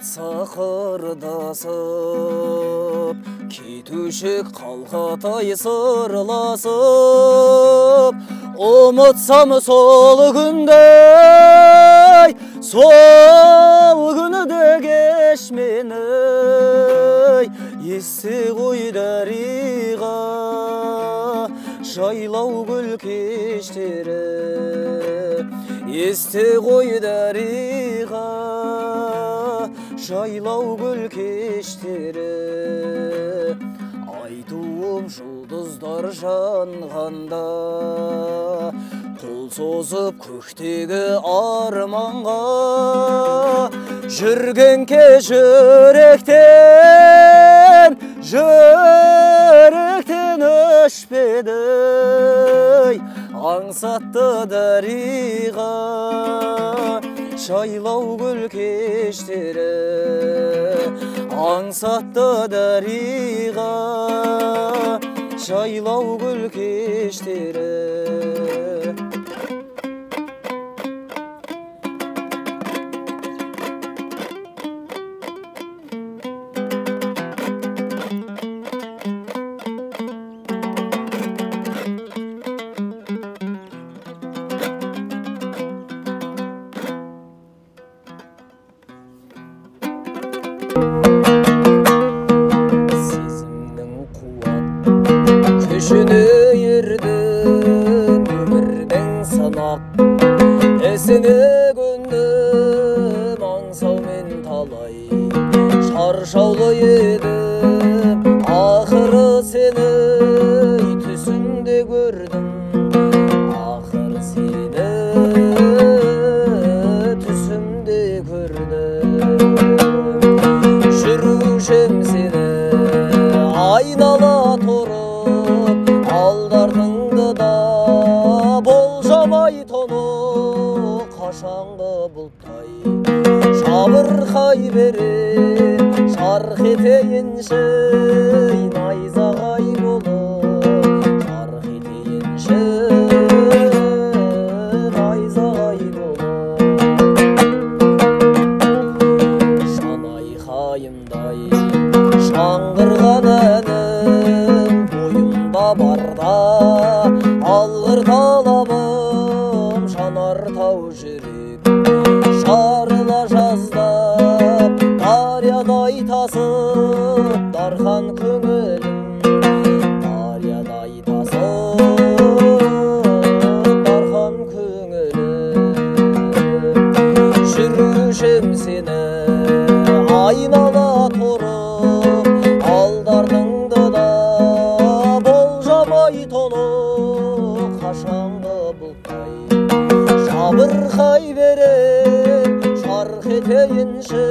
Батса қырдасып, кетуші қалқатай сырласып, ұмытсам сол күнді, сол күнді кеш мені, есте қой дариға, жайлау гүл кештері, есте қой дариға, жайлау гүл кештері. Ай туып жұлдыздар жанғанда, қол созып көктегі арманға, жүрген кеш жүректен, жүректен өшпеді, аңсатты дариға, жайлау гүл кештері, аңсатты дариға, жайлау гүл кештері. Сезімнің қуат күшіне ердім, өмірдің сынақ ісіне көндім, аңсаумен талай шаршаулы едім, ақыры сені түсімде көрдім, ақыры сені түсімде көрдім. Жүрушім сені айнала тұрып, алды-артыңды да болжамай тоны, қашанғы бұлттай жабырқай бере, жарқ етейінші найзағай болып, жарқ етейінші найзағай болып. Жан айқайымдай жаңғырған әнім, бойымда барда алғыр талабым, жанар тау жүрек жарыла жаздап, дариядай тасып дархан көңілім, дариядай тасып дархан көңілім. Жүрушім сені айнала тұрып, алды-артыңды да болжамай тоны, қашанғы бұлттай жабырқай бере, жарқ етейінші